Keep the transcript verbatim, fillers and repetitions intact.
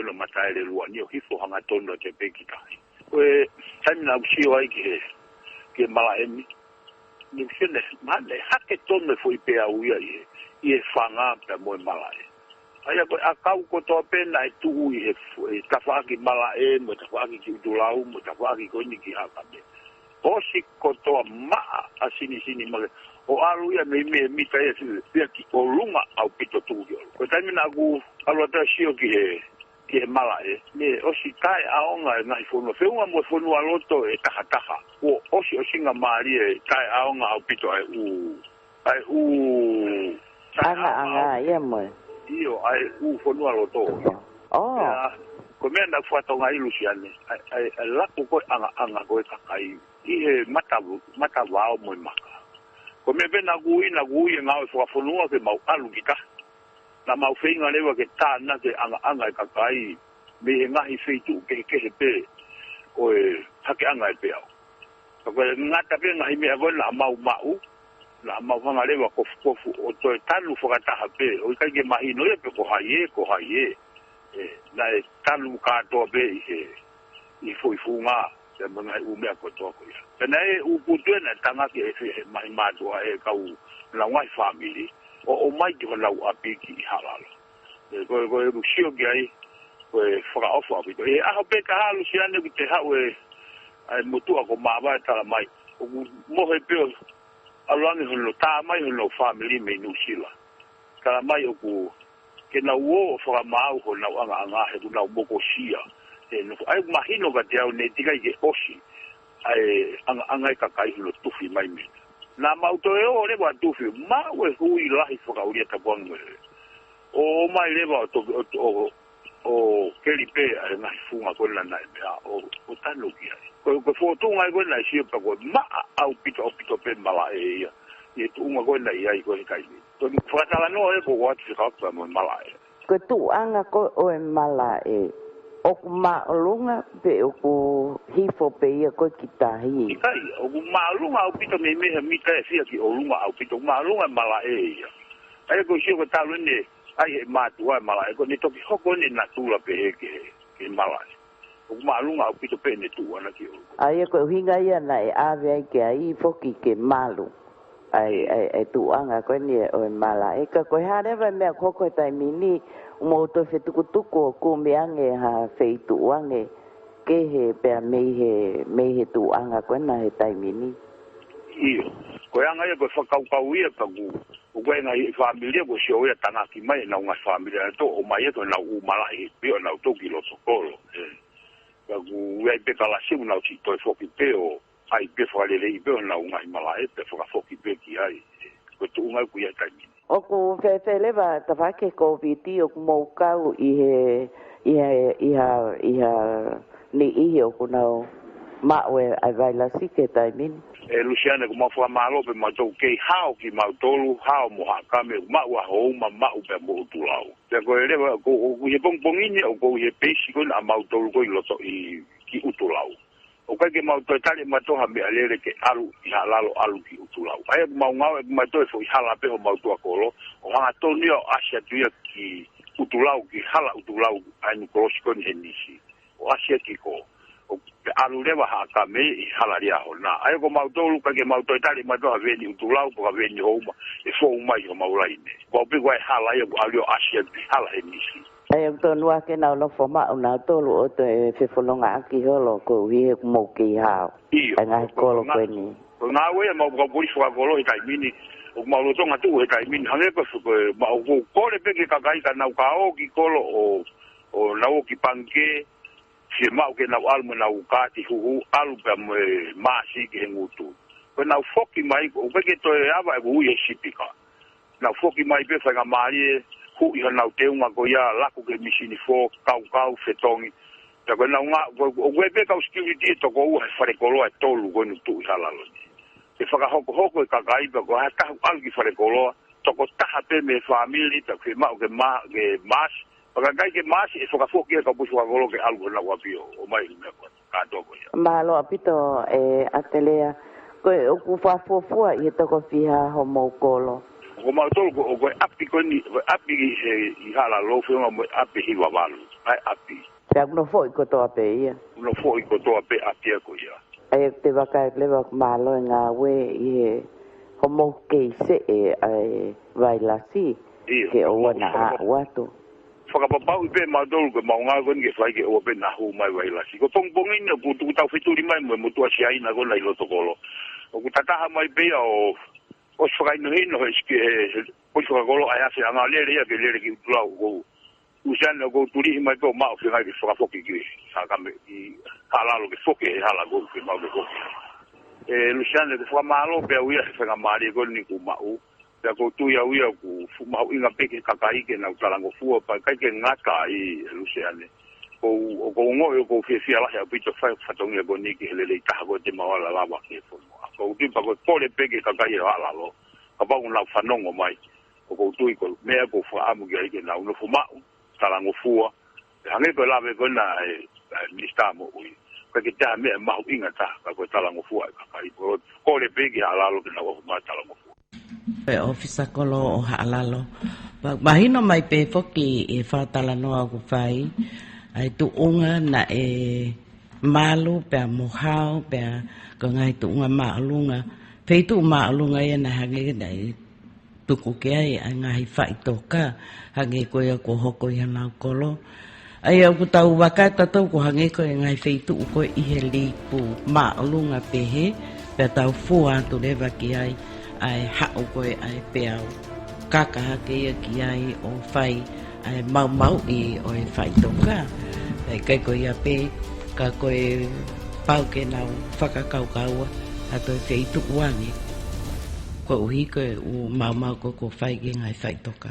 Nō mataele lua ni ʻo hifo hangatonu atu pē ki tahi. Ko e taimi naʻa ku sio ai ki he, ki he malaʻe ni, ne u sio ne, mahalo ne hake tonu e foʻi peau ia ʻi he, ʻi he fanga pea mo e malaʻe. ʻA ia ko e ʻakau kotoa pē naʻe tuʻu ʻi he f-, ʻi he tafaʻaki malaʻe, mo e tafaʻaki ki ʻUtulau, mo e tafaʻaki ko eni ki Haʻakame. ʻOsi kotoa maʻa ʻa Sinisini Make. ʻO ʻalu ia mei, mei he mita ia, sio ia ki ʻolunga ʻaupito tuʻu ki ʻolunga. Ko e taimi naʻa ku ʻalu atu ʻo sio ki he, ki he malaʻe, ne ʻosi taʻeʻaonga e ngaahi fonua. Feʻunga mo e fonualoto ʻe tahataha. Kuo ʻosi ʻosingamālie, taʻeʻaonga ʻaupito ʻa e ʻū, ʻa e ʻū taʻeʻaonga ʻAngaʻanga ʻaupito ia mo e. ʻIo, ʻa e ʻū fonualoto. ʻO. Pea, ko e meʻa naʻa ku fakatokangaʻi Lusiane, ʻa e, ʻa e, ʻa e laku ko e ʻangaʻanga ko e kakai ʻi he mata, matavao mo e maka. Ko e meʻa pē naʻa ku ui, naʻa ku ui e ngāue fakafonua ke mau ʻalu ki tahi. Naʻa mau feinga leva ke tānaki e ʻangaʻanga e kakai mei he ngaahi feituʻu kehekehe pē ʻo e hakeʻanga e peau. Ka ko e ngata pē ngaahi meʻa ko ē naʻa mau maʻu, naʻa mau hanga leva kofukofu ʻo toe tanu fakataha pē, ʻo ʻikai ke mahino ia pe ko hai ē, ko hai ē. ʻE, naʻe tanu kātoa pē ʻi he, ʻi he foʻi funga, pea mo e ngaahi ʻū meʻa kotoa ko ia. Pea naʻe ʻū putu ē naʻe tangaki ʻe he, he ngaahi mātuʻa ʻe he kau ʻenau ngaahi fāmili, ʻo, ʻomai ki honau ʻapi ki Haʻalalo. ʻE, ko e, ko e ʻeku sio ki ai, ko e fakaʻofa ʻaupito. ʻI he ʻaho pē taha Lusiane ʻoku te haʻu e, ʻa e motuʻa ko Māvae, talamai ʻoku mohe pē ʻo ʻalu ange hono tā mai hono fāmili mei Nuʻusila. Talamai ʻoku ke nau ō ʻo fakamaau honau ʻangaʻanga he ʻoku nau mokosia. ʻE, no, ʻa ia ʻoku mahino kiate au ne teʻeki ai ke ʻosi ʻa e ʻangaʻanga e kakai hono tufi mai mei. Naʻa mau toe ō leva ʻo tufi, maʻu e hui lahi fakaʻulia tapuangu e. ʻO ʻomai leva ʻo toki, ʻo, ʻo, ʻo keli pē ʻa e ngaahi funga ko ena naʻe meʻa, ʻo, ʻo tanu ki ai. Ko, ko e fōtunga ia ko ena ʻe sio pea ko e maʻa ʻaupito, ʻaupito pē malaʻe ia. ʻI he tuʻunga ko ena ʻi ai ko e kakai. Ko e fakatalanoa ē ko ʻoatu se kapa mo e malaʻe. Ko e tuʻuʻanga ko ē ʻo e malaʻe, ʻoku māʻolunga pe ʻoku hifo pē ia ko ē ki tahi? ʻIkai, ʻoku māʻolunga ʻaupito mei, mei he mita ʻe fiha ki ʻolunga ʻaupito, māʻolunga e malaʻe ia. ʻA ia ko e sio ko e talu eni, ʻa e mātuʻa e malaʻe, ko ʻene toki hoko ʻene natula pehē ki he, ki he malaʻe. ʻOku māʻolunga ʻaupito pē ʻene tuʻu ʻana ki ʻolunga. ʻA ia ko e ʻuhinga ia naʻe ʻave ai ke ʻai foki ke malu. ʻA e, ʻa e, ʻa e tuʻuʻanga ko eni ʻo e malaʻe. Ka ko e hā leva e meʻa ʻoku hoko he taimi ni, ʻoku mou toe fetukutuku ʻo kumi ange ha feituʻu ange kehe pea mei he, mei he tuʻuʻanga ko ena he taimi ni? ʻIo. Ko e anga ia ko e fakakaukau ia ka ku, ʻoku ʻi ai e ngaahi fāmili ia kuo sio ia tangaki mai ʻenau ngaahi fāmili ʻanautolu ʻo ʻomai ia ki honau ʻū malaʻe pē ʻanautolu ki loto kolo. ʻE. Ka ʻoku ʻi ai pē kalasi ʻoku nau siʻi toe foki pē ʻo ʻai pē fakaleleiʻi pē honau ngaahi malaʻe pea fakafoki pē ki ai. Ko e tuʻunga ʻoku ʻi ai he taimi ni. ʻOku fēfē leva tafaʻaki e Kōviti, ʻoku mou kau ʻi he, ʻi he, ʻi ha, ʻi ha niʻihi ʻoku nau maʻu e, ʻa e vailasi ki he taimi ni? ʻE Lusiane, ʻoku mau fakamālō pē mautolu kei hao kimautolu, hao mo Haʻakame, ʻoku maʻu ʻa Houma, maʻu pea mo ʻUtulau. Pea ko e leva, ko, ʻoku ʻi he pongipongi ni, ʻoku ʻi he peisi ko ena ʻamautolu ko ē ʻi loto ʻi, ki ʻUtulau. ʻOku ʻikai ke mau toe tali ʻe mautolu ha meʻalele ke ʻalu ʻi Haʻalalo ʻalu ki ʻUtulau. ʻA ia ʻoku mau ngāue ʻe mautolu e foʻi hala pē homau tuʻa kolo, ʻo hangatonu ia ʻo ʻasi atu ia ki ʻUtulau, ki hala ʻUtulau, ʻa eni kolosi ko eni he nisi. ʻO ʻasi ia ki kō. ʻO pea ʻalu leva Haʻakame ʻi hala Liahona. ʻA ia ko mautolu, ʻikai ke mau toe tali ʻe mautolu ha veni ʻUtulau, pe ko ha veni Houma, ʻe fou mai homau laine. Ko au pē ko e hala ia, ʻoku ʻalu ia ʻo ʻasi ia ki hala he nisi. ʻA ia ʻoku tonu ā ke nau nofo maʻu nautolu ʻo toe fefonongaʻaki holo koeʻuhi he ʻoku mou kei hao. ʻIo. ʻA e ngaahi kolo ko eni. Ko e ngāue ia mau kau polisi fakakolo he taimi ni, ʻoku mau lolotonga tuʻu he taimi ni, hangē ko e, ko e, ma ʻoku ou kole pē ki he kakai ka nau ka ō ki kolo ʻo, ʻo nau ō ki pangikē, fiemaʻu ke nau ʻalu mo ʻenau kaati huhu, ʻalu pea mo e maasi ki he ngutu. Ko ʻenau foki mai, ʻoku ʻikai ke toe ava ʻeku ui he sipika. Nau foki mai pē faingamālie, huʻi honau teunga ko ia, laku ki he misini fō, kaukau, fetongi. Pea ko ʻenau ngā, ko, ko, ko e pē kau security ʻe toko ua he falekoloa ʻe tolu ko eni ʻoku tuʻu ʻi Haʻalalo ni. ʻE fakahokohoko e kakai pea ko ha taha ʻoku ʻalu ki falekoloa, tokotaha pē mei he fāmili, pea fiemaʻu ke ma-, ke maasi. Pea ka ʻikai ke maasi ʻe fakafoki e kau polisi fakakolo ke ʻalu ki honau ʻapi ʻo, ʻomai e meʻa ko ē. Kātoa ko ia. Mālō ʻaupito ʻe ʻAtelea. Ko e ʻoku fakafuofua ʻi he toko fiha homou kolo? Ko mautolu ko, ko e ʻapi ko eni, ko e ʻapi he ʻi Haʻalalo feʻunga mo e ʻapi Hivavalu. ʻa e ʻapi. Pea ʻoku nofo ʻi kotoa pē ia. Nofo ʻi kotoa pē ʻapi ia ko ia. ʻA ia te vakai leva mālō e ngāue ʻi he hoʻomou kei seʻe ʻa e vailasi. ʻIo, ke ʻoua naʻa faka- aʻu atu. Fakapapauʻi pē mautolu ko e mau ngāue ko eni ke fai ke ʻoua pē naʻa hū mai vailasi. Ko e pongipongi ni ʻoku tuku taufetuli mai mo e motuʻa Siaina ko ena ʻi loto kolo. ʻOku tataha mai pē ia ʻo, ʻosi fakahinohino he sike he, he, ʻosi fakakolo ʻa e ʻasi ʻa e ngāue lele ia ke lele ki ʻUtulau ko. Luseane, ʻoku ou tulihi mai pē ʻo maʻu feinga ke fakafoki ki Sākame ʻi Haʻalalo ke foki he hala ko ē ke mau ke foki. ʻE Luseane, ʻoku fakamālō pē au ia he faingamālie ko eni kuo maʻu. Pea ʻoku ou tui au ia ʻoku fuʻu mahuʻinga pē ki he kakai ke nau talangofua pea ʻikai ke ngata ai ʻe Luseane. ʻOku ou, ʻoku ou ongoʻi ʻoku ou fiefia lahi ʻaupito fai fatongia ko eni ki he lelei taha ko ē te mau ala lava ki he fonua. ʻOku ou tui pē ko e kole pē ki he kakai ʻo Haʻalalo. Kapau ʻoku nau fanongo mai. ʻOku ou tui ko e meʻa ʻoku ou fakaʻamu ki ai ke nau nofo maʻu, talangofua, ʻe hangē ko e lave ko ena ʻa e, ʻa e Minisitā Moʻui. ʻOku ʻikai ke toe ʻi ai ha meʻa mahuʻinga taha, ka ko e talangofua ʻa e kakai. ʻOku ou kole pē ki Haʻalalo ke nau ʻofa mai talangofua. Ko e ʻōfisa kolo ʻo Haʻalalo. Ma-, mahino mai pē foki ʻi he fakatalanoa ʻoku fai, ʻa e tuʻunga naʻe Malu pea mo Hao, pea ko e ngaahi tuʻunga māʻolunga. Feituʻu māʻolunga ia naʻe hangē naʻe tuku ki ai ʻa e ngaahi faʻitoka, hangē ko ia kuo hoko ʻi honau kolo. ʻA ia ʻoku tau vakai atu ʻoku hangē ko e ngaahi feituʻu ko ē ʻi he lipu māʻolunga pehē, pea tau fua atu leva ki ai ʻa e haʻu ko ē ʻa e peau. Kaka hake ia ki ai ʻo fai ʻa e maumauʻi ʻo e faʻitoka. Pea ʻikai ko ia pē, ka ko e pau ke nau fakakaukaua ʻa e toe feituʻu ange. Koeʻuhi ko e ʻū maumau ko ē kuo fai ki he ngaahi faʻitoka.